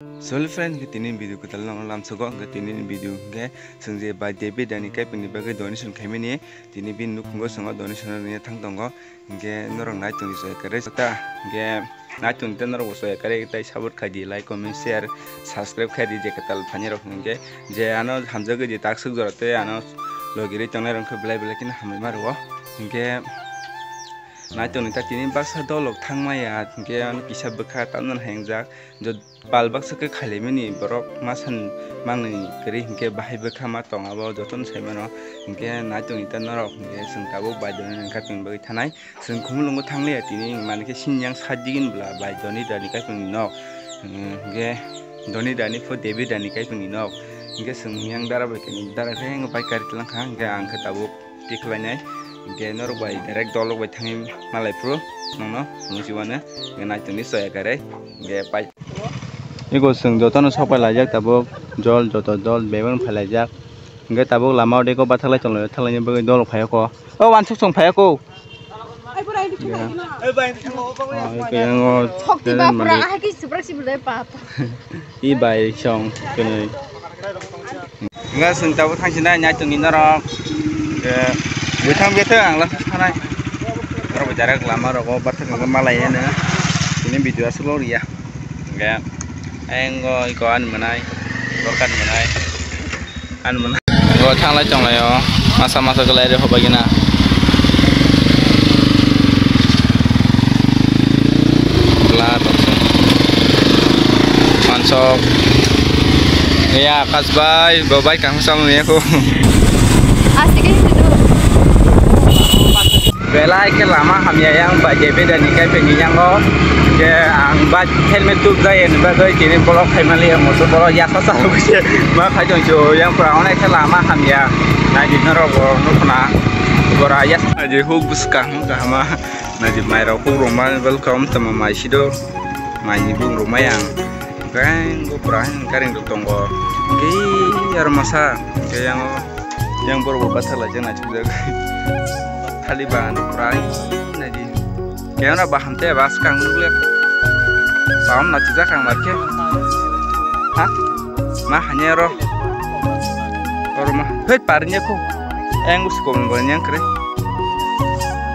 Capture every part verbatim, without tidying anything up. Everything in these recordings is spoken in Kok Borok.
So friend, hwnkhe tini video kwtal no lamsogo, hwnkhe tini video hwnkhe chwng je bai David Dani Kaipeng ni bagwi donation khaimani, tini bini nukhungo chwng o donation rwna thang tongo, hwnkhe norok nai tongdi soya kwrwi ta, hwnkhe nai tongdi norok bo soya kwrwi tai support khai di, like, comment, share, subscribe khai di je kwtal phaini rok hwnkhe je ano hamjagwi je taksuk jora tei ano logirwi tongnai rok hwnkhe belai belai kheno hambai ma rwo, hwnkhe nai tongdi ta tini baksa dolok thangmaya, hwnkhe ano kisa bwkha tamno hingjak. Pal baksa khe khailaimani borok ma san mangnani kwrwi hwnkhe bahai bwkha ma tong abo jotono sai mano hwnkhe nai tongdi ta norok hwnkhe chwng tabuk bai donation khaipeng bagwi thanai chwng Khumulwngo thangliya tini hwnkhe sini yang side digini bwla bai Doni Dani Kaipengni nok hwnkhe Doni Dani pho David Dani Kaipengni nok hwnkhe chwng yang dara bai khe dara khe bike kari tlang kha hwnkhe ang khe tabuk. Tikhlainai, hwnkhe norok bai direct dolok bai thangwi malai phuru nokno phunuk si uanw, hwnkhe nai tongdi soya kwrwi, hwnkhe pai. Eko chwng jotono sok pai laijak tabuk, jol joto jol bebak phai laijak, hwnkhe tabuk lama o deko bathaklai tonglaio, thaklaini bagwi dolok phaiya kho, o uansuk chwng phaiya kho. Hwnkhe yang o Shokti bapra, ahai khe subrak sibilai pap. I bai song kwnwi. Nga sung tabuk thangsinai nai tongdi norok. Bwthang bwthang ang lasa sanai. Norok bo jarak lama rogo bathang malai heno. Ini video aswk lo riya. Hwnkhe ayang go iko ani mwnai, borkan mwnai. Ani mwnai. Go thanglai tonglaio. Masa masa kwlai re hobai gina. Bla tongsi. Mansok. Ya, Akash bai, bo bai kang sama ya ko. Asik itu. Belai khe lama hamya yang bai je beda ni kai peni yang go. Ke ang bai helmet tup jai ni bagwi kini bolok khai mali motor bolok ya sa sa. Ma khai jong jo yang pra onek khe lama hamya. Nai di norok bo nukna. Bora ya. Nai di huk bus kaham kahama. Nai di mai rok huk roma welcome tama mai sido. Mai ni bung roma yang. Keng go pra karing rok tongo. Ke yar masa ke yang yang borok bo bathar lai jana chujak. Thali bagan rok pra nai di. Keng na baham te bas kang nukle. Baham na chujak kang mar ke. Ha? Ma hanya ro. Oro ma. Hei, par nya ko. Eng us ko mo nyang kre.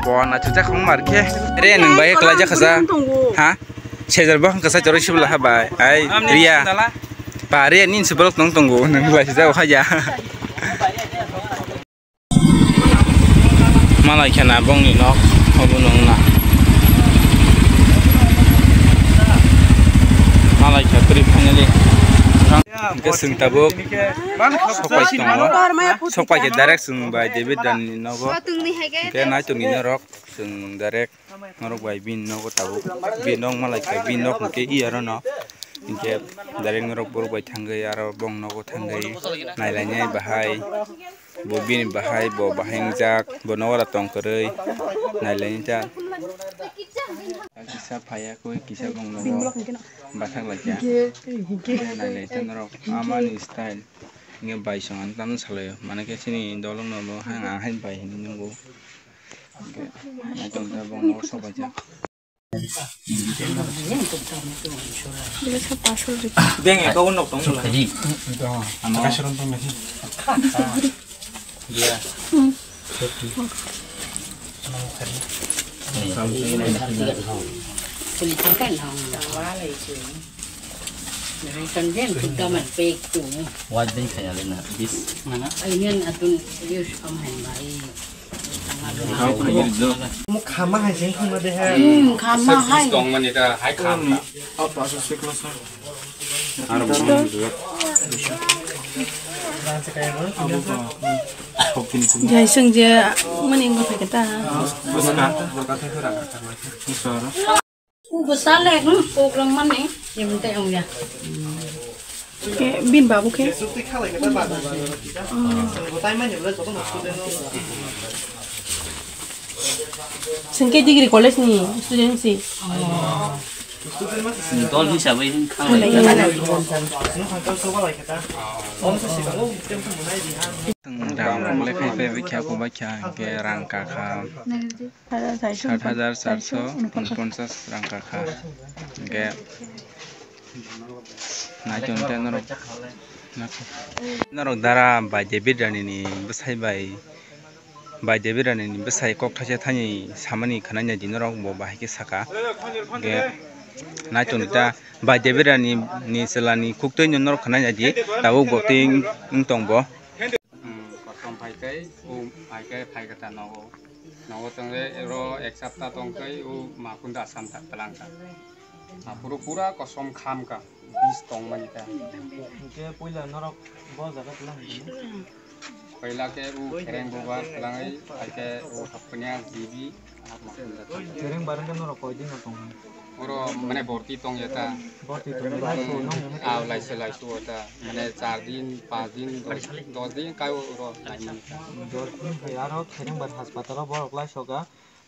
Bo na chucha khong mar khe. Re nang bai kla ja khaja. Ha? Sejar bo kasa choro sibla ha bai. Ai, Riya. Pa Riya nin se bolok tong tongo. Nang lai ja khaja. Malai khena bongni nok obo nung na. Malai kha kwrwi finally. Hwnkhe chwng tabuk sokpai tongo. Sokpai khe direct chwng bai David Dani nogo. Hwnkhe nai tongni norok chwng direct norok bai bini nogo tabuk. Bini nok malai kha bini nok hwnkhe i aro no. Hwnkhe direct norok borok bai thangwi aro bong nogo thangwi nailainai bahai. Bo bini bahai, bo bahai wngjak, bo nogo da tong kwrwi, nailaini ta. Kisa phaiya kwi, kisa bong nogo bathak laikha. Nailai ta norok, amani style. Hwnkhe bai song ang tamo salaio, mane khe chini dolong no bo hang ang hai bai hinwi nungo. Hwnkhe naithok ta bong nogo sok baijak. Bini sa pasal di. Deng, ito ko nok tong sila. Ano? Dia. Wajib kaya lena bis. Mana? Ayan atun use am hai mai. Mo khama hai sing khama de hai. Hmm, khama hai. Tong mani ta hai kham. Apa sa sikla sa. Aro mo. Jai sung je mani mo thake ta. Buska. Buska. Ugo salek, hmm, ugrang mani, yang teh ong ya. Ke bin babu ke? Sengke degree college ni student si. Dol hisabai. Rang kakha. Sat hajar charso unponchas rang kakha. Hwnkhe Naichong tei norok, norok dara bai David Rani ni bwsai bai, bai David Rani ni bwsai kok thaisa thani samani khwnai nai di norok bo bahai khe saka. Hwnkhe naichong ta bai David Rani ni chwla ni khuktwi no norok khwnai nai di tabuk bo twi wng tong bo. Hmm, kosom phai khe, o phai khe phai khe ta nogo. Nogo tongwi ro ek sapta tong khe o ma kunda asam ta twlang kha. Ma puro pura kosom kham kha, bis tong mani kha. Hwnkhe puila norok bo jaga twlang hwnkhe? Puila khe o khereng bubar twlangwi phai khe o hapnya jibi. Kereng barang khe norok koi din no tong? Oro mane borti tong ya ta. Borti tong ya ta. Hmm. Aw laisa laisu o ta. Mane char din, panch din, dos, dos din kai oro lai mani ta. Dos din hai aro kereng bar hospital o borok lai soka.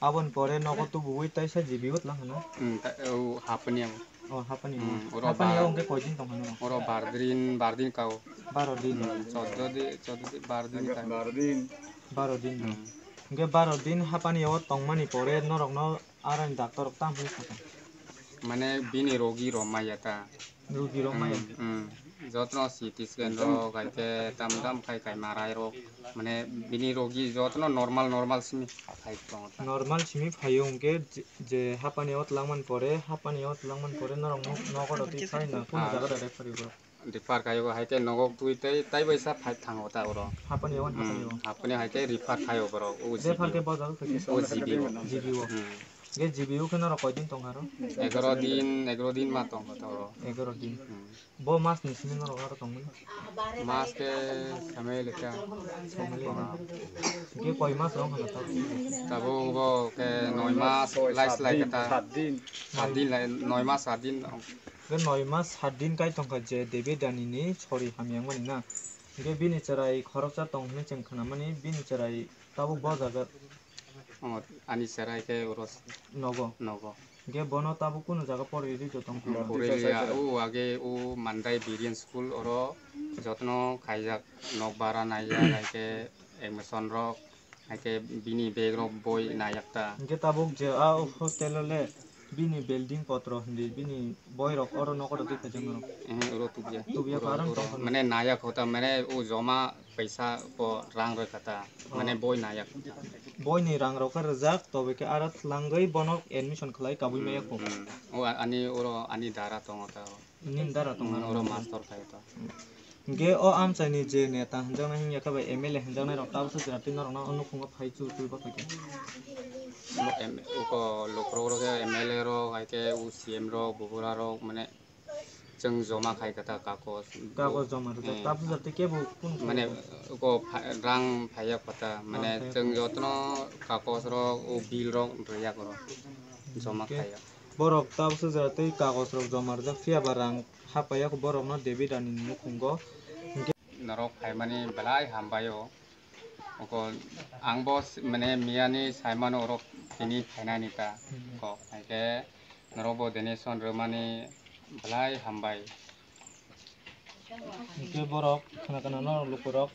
Aboni pore nogo tubuwi taisa jibi o tlang hana. Hmm, ta, o hapni ang. Oh, hapani. Hmm, oro hapani ba- o hwnkhe koi din tong hano? Oro bar din, bar din kao. Baro din. Hmm, choddo di, choddo di, bar din kao. Baro din. Baro din. Hmm. Hwnkhe baro din hapani o tongmani pore norokno aroni doctor rok tamo hwnwi sakha? Mane bini rogi rok maya ta. Rogi rok maya? Hmm, hmm. Jotno C T scan rok, hai khe tam tam khai khai marai rok. Mane bini rogi jotno normal, normal simi phai tongo ta. Normal simi phaio hwnkhe je, je hapani o twlangmani pore, hapani o twlangmani pore norok nok, nogo rw twi phai na, kunu jaga da refer rw? Refer khaio, hai khe nogo twi tei tai bai sa phai thango ta oro. Hapani o, hapani o. Hmm, hapani hai khe refer khaio borok, o G B o. Refer khe bo jaga khe? O G B o. G B o. Hmm. Ge G B o khe norok koi din tong aro? Egaroh din, egaroh din ma tongo ta oro. Egaroh din. Hmm. Bo mas ni simi norok aro tongmani? Mas khe samai lekha. Samai lekha. Ge koi mas rok hwnwi tabuk? Tabuk bo khe noi mas lai slai khe ta. Sat din. Sat din lai, noi mas sat din. Ge noi mas sat din kai tongkha je David Rani ni sori hamya wngmani na. Ge bini chwrai khoroksa tong hwnwi chwng khwnamani, bini chwrai tabuk bo jaga. Omo ani chwrai khe oro. Nogo? Nogo. Hwnkhe bono tabuk kunu jaga pori rwdi joto wngkha? Pori liya, o age o Mandai Biren school oro jotono khaijak, nok bara naijak, hai khe admission rok, hai khe bini bag rok boi naijak ta. Hwnkhe tabuk je a hostel o le bini building potro hindi, bini boi rok oro nogo rwdi khaijak norok? Ehe, oro tubya. Tubya. Oro, karon oro tongkha. Mane naijak hota, mane o joma paisa bo rang rwkha ta, mane boi naijak. Boi ni rang rok khe rwjak, tobe khe aro thwlangwi bono admission khlai kabui maya kho. Hmm, hmm. O a-, ani oro ani dara tongo ta. Nini dara tongo? Hmm, oro master khai ta. Hwnkhe o amchaini je neta hwnjaknai hwnkhe bai M L A hwnjaknai rok tabukhe jora twi norokno o nukhungo phai chul chul bo khaikhe. Bo M-, uko lukurok rok khe M L A rok, hai khe o C M rok, bubura rok, mane Chwng joma khai kha ta kagoj. Kagoj joma rwjak. Eh. Tabuk jate kebo kunu mane kagoj? Ko pha-, rang phaiya kho ta. Mane rang phaiya chwng kho. Jotono kagoj rok, o bill rok rwya kho. Joma hwnkhe khaiya. Borok tabuk jora tei kagoj rok joma rwjak phiya ba rang hapaiya kho borokno David Rani ni nukhungo. Hwnkhe norok phaimani belai hambai o. Oko ang bo s-, mane miyani saimano oro tini phainani ta kok. Haikhe norok bo donation rwmani belai hambai. Hwnkhe borok khna khna norok lukurok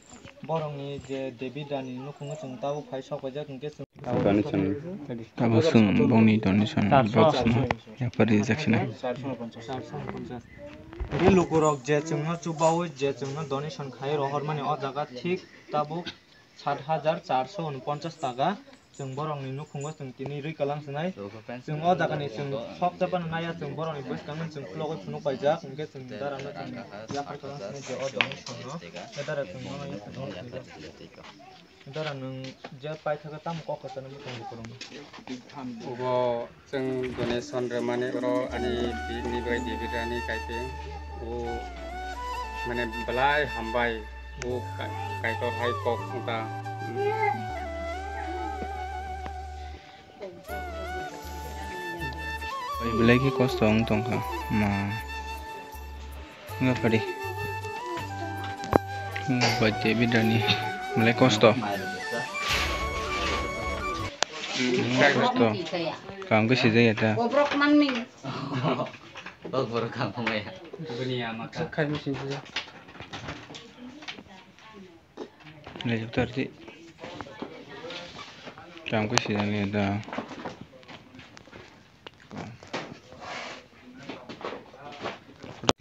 borokni je David Rani nukhungo chwng tabuk phai sok paijak hwnkhe chwng tabuk chwng bongni donation box no yapari rijak sinai. Hwnkhe lukurok je chwngno chubaui je chwngno donation khai rohormani o jaga thik tabuk sat hajar charso unponchas taka chwng borokni nukhungo chwng tini rwi kalang swnai. Chwng o jagani chwng sok chapano naiya, chwng borokni bwskango chwng khulogwi phunuk paijak, hwnkhe chwng darano chwng yaphar kalang swnai je o donation no. Khe dara chwng bono yaphar kalang swnai. Dara nwng je paithaka tamo kok kwchangma tongo kwrwngma. Obo chwng donation rwmani oro ani bini bai David Rani kaipeng o mane belai hambai o ka-, Kaitor hai kok wngkha. Belai khe kosto wng tongkha ma. Wngkha padi. Wngkha padi bidani. Belai kosto. Belai kosto. Kaham khe sijak ya ta. Bobrok nangni. Bobrok kaham ya. Bini ama ka. Khai machine sijak. Lejak tar di. Kaham khe sijak ya ta.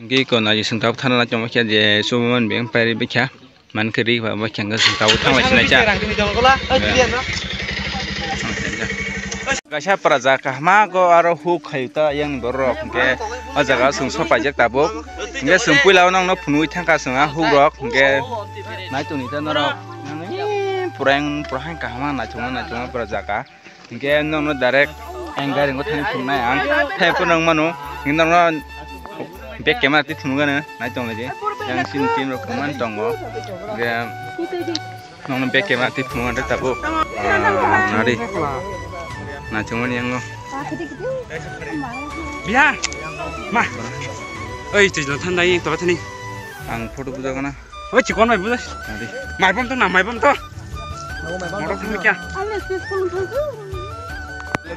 Hingke iko naising tabuk thana lai tongma khe je chubaman beng pairi bikha. Man khe ri ba bikha hingke sing tabuk thang lai sinai cha. Kaisa para jaga kahma go aro huk khayu ta yang borok hingke o jaga o song sopaijak tabuk. Hingke song puila o nongno phunui thangkha song a huk rok hingke nai tongni ta norok. Pura yang pura hai kahma naithokma naithokma para jaga. Hingke nokno direct ang gari o thani thungnai ang thai phano wng mano. Hingke nokno back camera twi thwngmano nai tong lai di. Yang sini team rok kwmani tongo. Hingke nokno back camera twi thwngmano tabuk. Ah, nari. Naithokmani yang no. Biya. Ma. Oi, twijla thandai tola thani. Ang photo buja gana. Oi, chikon bai buja. Nari. Mai bom to na, mai bom to. Motor thangwi kya?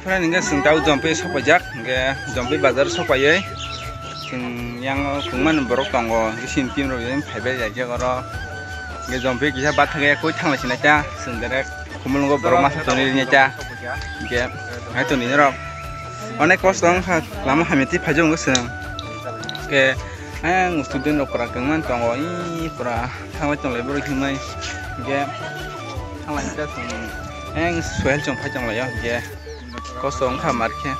Friend, hingke song tau Jompi sopaijak, hingke Jompi bazar sopaiye. Song yang kwmani borok tongo, hingke sini team rok yang phaibai jak jak oro. Hingke Jompi kisa bathang ya koi thangla sinai ta, song direct. Kumulungo borok masa toni rini cha. Hingke hai toni rok. Onek kosto wngkha lama hamya twi phaijak wngkha chwng. Hingke ayang student rok pura kwmani tongo. Ih, pura thangwi tonglai borok hinwi. Hingke thanglai cha chwng. Ayang sohel chwng phai tonglaio. Hingke kosto wngkha mar khe.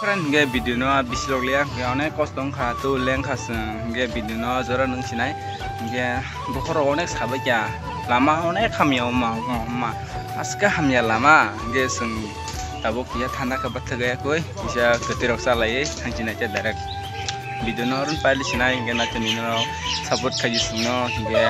Friend, hingke video no bisilok liya. Hingke onek kosto wngkha, to lengkha chwng. Hingke video no jora nung sinai. Hingke Bokhorok onek sabaikha, lama onek hamya wngma, wngma, wngma. Aske hamya lama, hingke chwng tabuk kisa thanda khe bathagwi kisa kwtwirok chalaiwi thangchinai khe direct. Video no oroni paili sinai, hingke naitoni no support khaidi chwngno, hingke